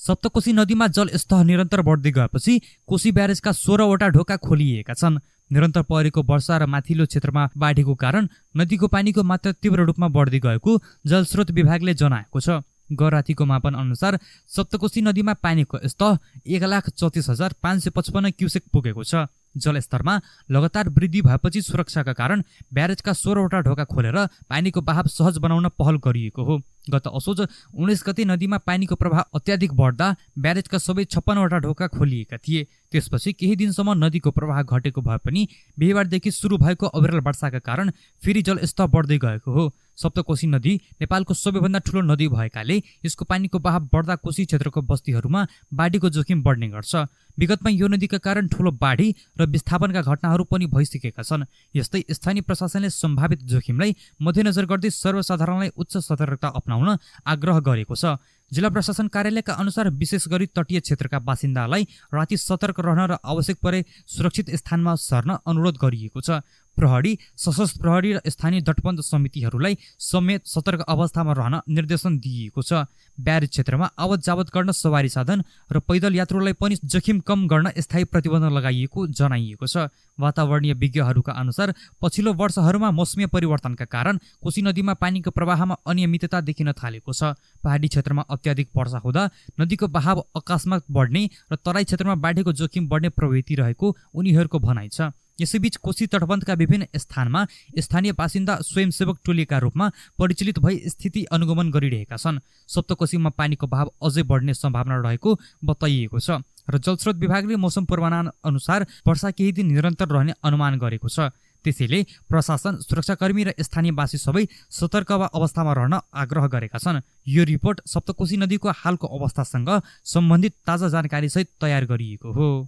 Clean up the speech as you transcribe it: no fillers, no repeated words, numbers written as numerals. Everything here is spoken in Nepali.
सप्तकोशी नदीमा जलस्तर निरन्तर बढ्दै गएपछि कोशी ब्यारेजका 16वटा ढोका खोलिएका छन्। निरन्तर परेको वर्षा र माथिल्लो क्षेत्रमा बाढीको कारण नदीको पानीको मात्रा तीव्र रूपमा बढ्दै गएको जलस्रोत विभागले जनाएको छ। गत रातिको मापन अनुसार सप्तकोशी नदीमा पानीको स्तर 1,34,555 क्युसेक पुगेको छ। जलस्तरमा लगातार वृद्धि भएपछि सुरक्षाका कारण ब्यारेजका 16वटा ढोका खोलेर पानीको बहाव सहज बनाउन पहल गरिएको हो। गत असोज 19 गते नदीमा पानीको प्रवाह अत्याधिक बढ्दा ब्यारेजका सबै 56वटा ढोका खोलिएका थिए। त्यसपछि केही दिनसम्म नदीको प्रवाह घटेको भए पनि बिहीबारदेखि सुरु भएको अविरल वर्षाका कारण फेरि जलस्तर बढ्दै गएको हो। सप्तकोशी नदी नेपालको सबैभन्दा ठूलो नदी भएकाले यसको पानीको बहाव बढ्दा कोशी क्षेत्रको बस्तीहरूमा बाढीको जोखिम बढ्ने गर्छ। विगतमा यो नदीका कारण ठूलो बाढी र विस्थापनका घटनाहरू पनि भइसकेका छन्। यस्तै स्थानीय प्रशासनले सम्भावित जोखिमलाई मध्यनजर गर्दै सर्वसाधारणलाई उच्च सतर्कता अपनाउन आग्रह गरेको छ। जिल्ला प्रशासन कार्यालयका अनुसार विशेष गरी तटीय क्षेत्रका बासिन्दालाई राति सतर्क रहन र आवश्यक परे सुरक्षित स्थानमा सर्न अनुरोध गरिएको छ। प्रहरी, सशस्त्र प्रहरी र स्थानीय तटबन्ध समितिहरूलाई समेत सतर्क अवस्थामा रहन निर्देशन दिइएको छ। ब्यारेज क्षेत्रमा आवत जावत गर्न सवारी साधन र पैदल यात्रुलाई पनि जोखिम कम गर्न स्थायी प्रतिबन्ध लगाइएको जनाइएको छ। वातावरणीय विज्ञहरूका अनुसार पछिल्लो वर्षहरूमा मौसमीय परिवर्तनका कारण कोशी नदीमा पानीको प्रवाहमा अनियमितता देखिन थालेको छ। पहाडी क्षेत्रमा अत्याधिक वर्षा हुँदा नदीको बहाव अकस्मात बढ्ने र तराई क्षेत्रमा बाढीको जोखिम बढ्ने प्रवृत्ति रहेको उनीहरूको भनाइ छ। यसैबीच कोशी तटबन्धका विभिन्न स्थानमा स्थानीय बासिन्दा स्वयंसेवक टोलीका रूपमा परिचालित भई स्थिति अनुगमन गरिरहेका छन्। सप्तकोशीमा पानीको बहाव अझै बढ्ने सम्भावना रहेको बताइएको छ र जलस्रोत विभागले मौसम पूर्वानुमान अनुसार वर्षा केही दिन निरन्तर रहने अनुमान गरेको छ। त्यसैले प्रशासन, सुरक्षाकर्मी र स्थानीयवासी सबै सतर्क अवस्थामा रहन आग्रह गरेका छन्। यो रिपोर्ट सप्तकोशी नदीको हालको अवस्थासँग सम्बन्धित ताजा जानकारीसहित तयार गरिएको हो।